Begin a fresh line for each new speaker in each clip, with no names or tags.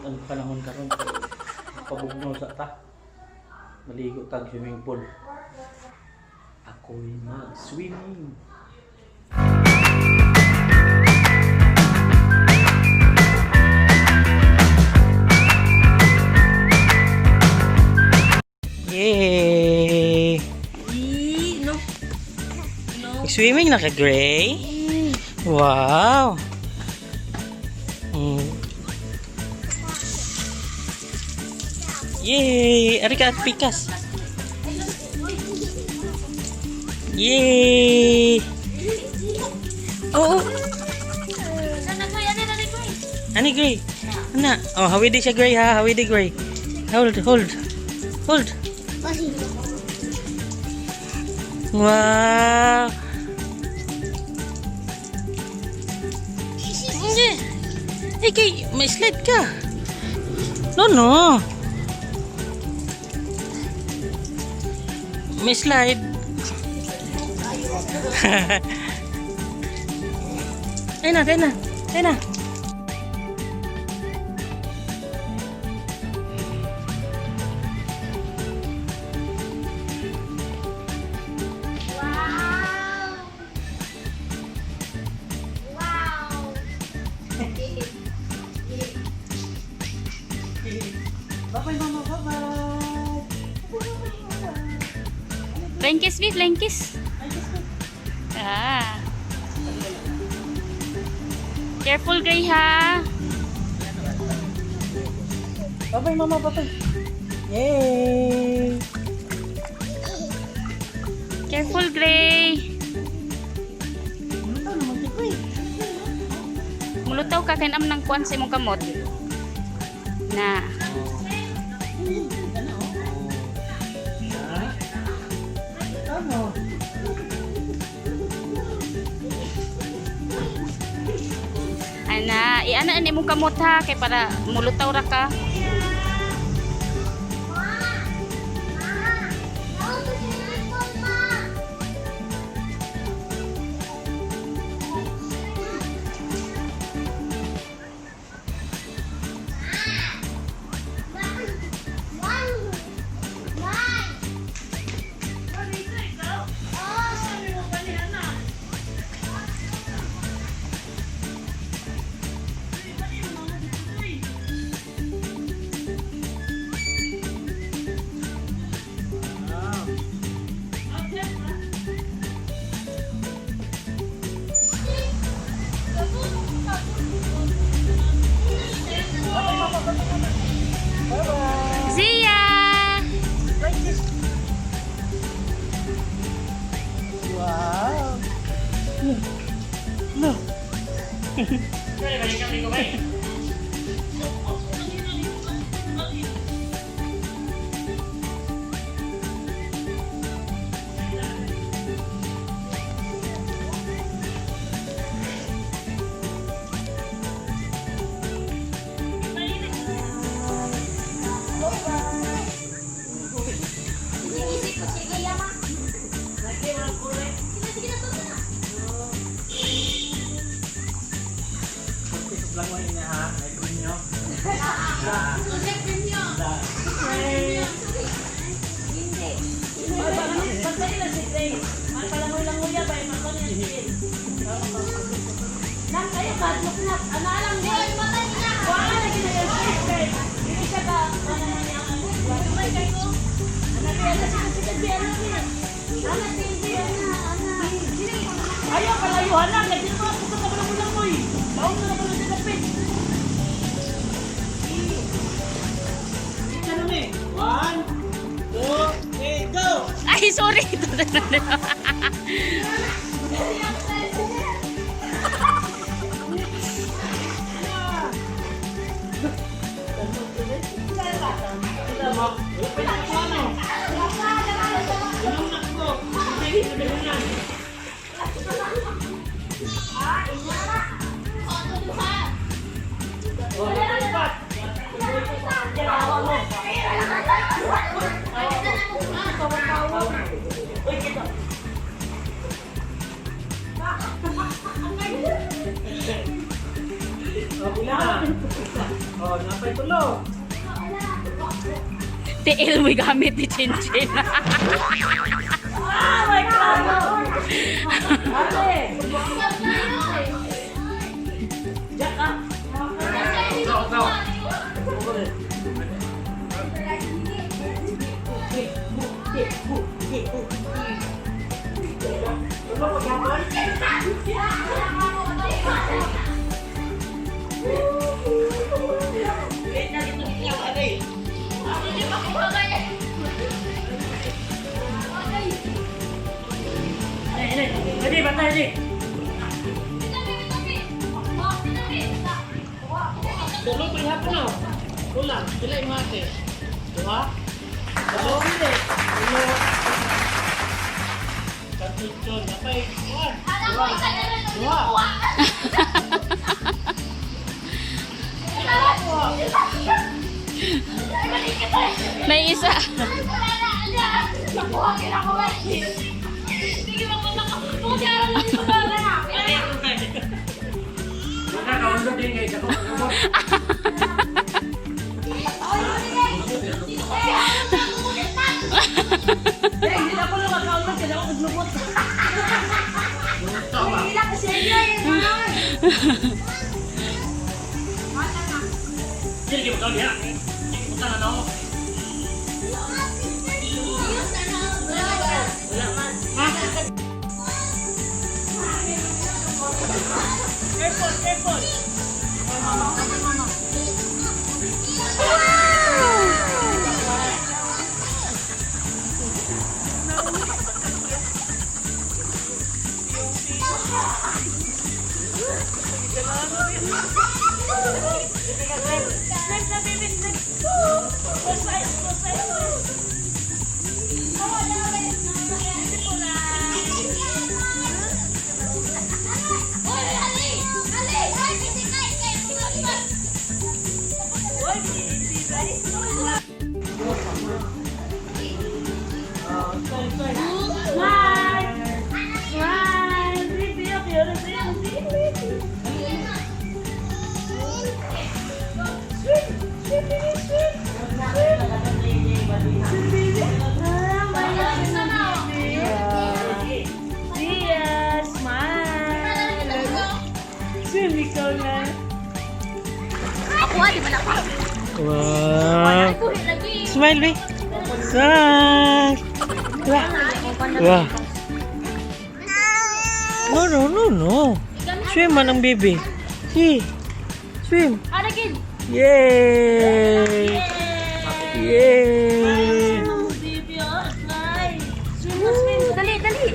Ang panahon karon, so pabugnaw sa ta. Maligo tag swimming pool. Ako'y mag-swimming. Yay!
No. No.
Swimming na ka, Gray? Wow! Yay! Ari ka at pikas. Yay! Oo! Ani, Gray? Ana. Oh, hawidi siya, Gray, ha? Hawidi, Gray. Hold, hold. Hold. Wow! Hindi. Eh, kay, may slide ka. No, no. May slide. Ay na, ay na. Ay na.
Wow! Wow!
Bye-bye, mama. Bye-bye.
Flying kiss, B. Flying kiss. Ah. Careful, Gray, ha?
Bye-bye, mama. Bye-bye. Yay!
Careful, Gray.
Ano naman si Gray?
Mulutaw ka kay nam ng kuan sa imong kamot. Na.
Ano?
Ana, iana ang imong kamot ha kay para mulutaw ra ka. Zia!
Wow! No. Lang mo niya ha. Ay ninyo.
Ayaw, palayuhan lang. Kasi ito, puto ka lang ulang mo eh. Baon ka na pala sa kapit.
Ano ni? One, two, three, go!
Ay, sorry.
Oh, pila na. Oh, napay tulo.
Tiil mo'y gamit ni Chinchin.
Ready, bantay, ready. Tulo pa ihapon na. Kulang, pila yung ate? Duha? Tulo? Tulo. Katutson, napay. One. Duha. Duha.
May isa.
Nakakaundog din guys. Ako, ako.
Eh, hindi na ako lang makaulog kaya ako naglubot.
Sige, mo niya. Sige, mo na no.
Careful, careful. Snap na, baby, snap. Close eyes, close eyes. Smile! Smile! Baby, okay, okay, okay. Swim, baby, swim. Swim. Swim, baby. Ah, maya na, baby. Tia, smile. Swim, ikaw na.
Ako ah, di ba na ako?
Wow. Smile, be. Smile. Wow. Wow. No, no, no, no. Swim man ang baby. See. Swim.
Aragin!
Yay! Yay!
Baby, oh, smile. Swim na, swim.
Dali, dali!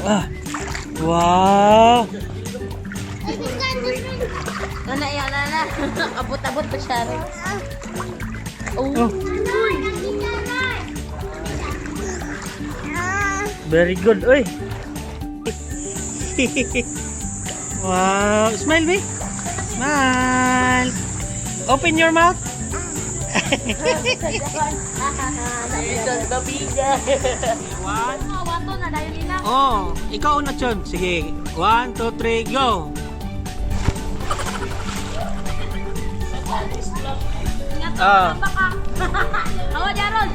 Ah. Wow.
Ana, yan, ana. Abot-abot pa siya rin.
Oh. Very good, oy. Wow, smile, be. Smile. Open your mouth. One.
Wato na, dayon nila.
Oh, ikaw una, Chon. Sige. 1, 2, 3, go.
Ingat
Ah.
baka. Awa, Jaron!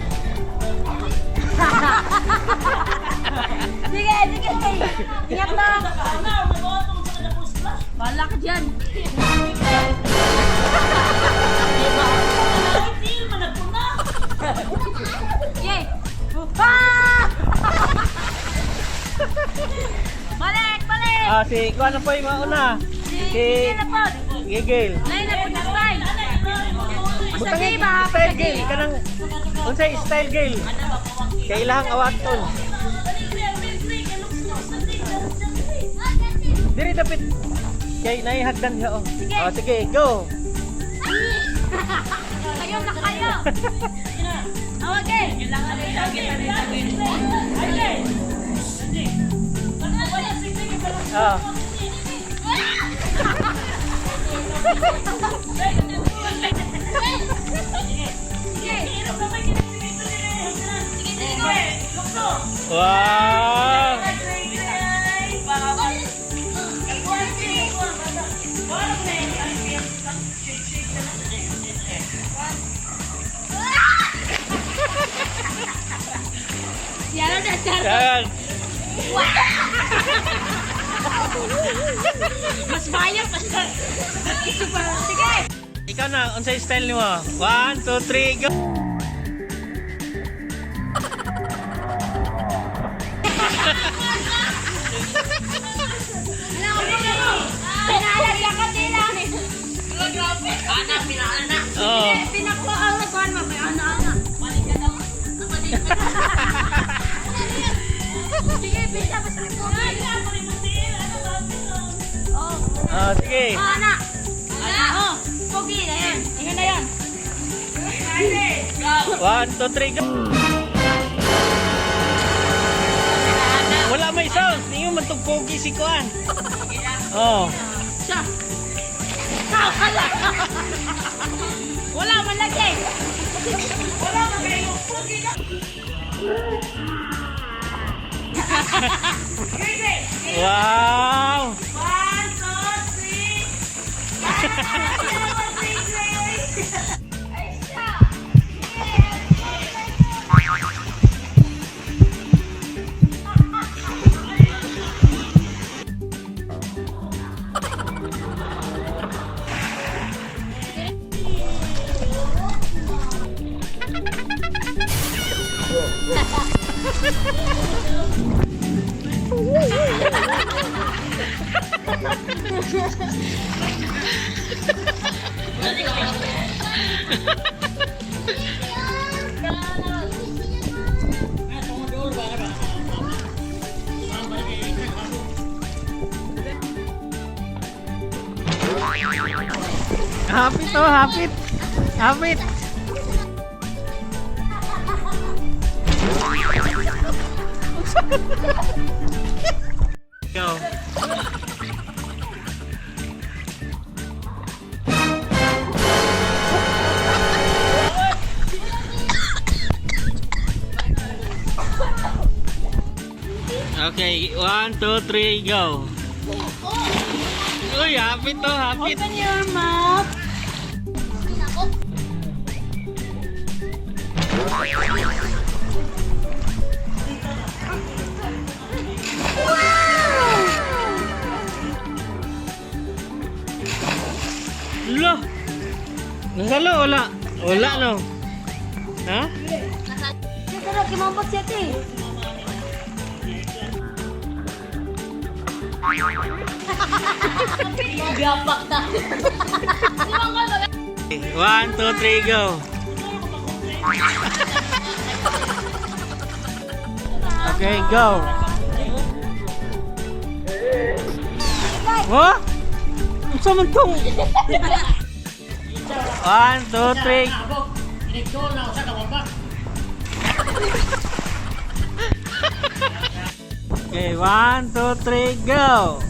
Sige, sige! Ingat lang! Bahala ka dyan! Yay! Ah! Balik! Balik!
Ah, si kuha na po yung mauna.
Si
Si
Gigil na po!
Gigil.
Lain na po na style!
Butangin
Pasagay ba?
style Gil. Kanang unsay style Gil? Kailangan awaton. Diri dapit kay naihagdan siya oh.
Sige.
Oh, sige, go.
Kayo na kayo! Awag eh!
Ah.
Sige!
Wow. Yan.
Mas bayang pa siya. Sige.
Ikaw na, unsay style nimo? 1, 2, 3, go!
Pinaalala ka nila.
Oh.
Pinakuha ang nagkuhan mo. May ano-ano. Balik ka daw. Sige, bisa. Basta pogi. Oh.
Oh, sige.
Oh, ana. Ana. Oh, pogi na yan. Ingat na yan.
1, 2, 3, go! Wala may sound. Tingin mo man pogi si Kuan. Oh.
Siya. Wala. Wala man lagi. Wala man kayo. Pogi na.
Wow!
1, 2, 3. 1, 2, 3, Ay, siya.
Hapit oh, hapit. Hapit. Go. Okay, 1, 2, 3, go. Uy, hapit to, hapit.
Open your mouth.
Lo! Nasalo, wala. Wala, no? Ha?
Pero kimambot siya, te. Gapak ta.
1, 2, 3, go! Okay, go! What? Unsa man tong? 1, 2, 3.
Inigdol na usa ka wabak.
Okay, 1, 2, 3, go!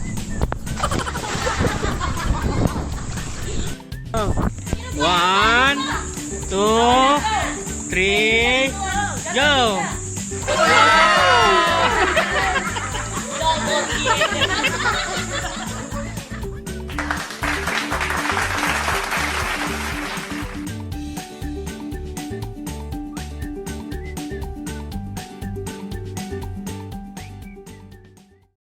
1, 2, 3, go!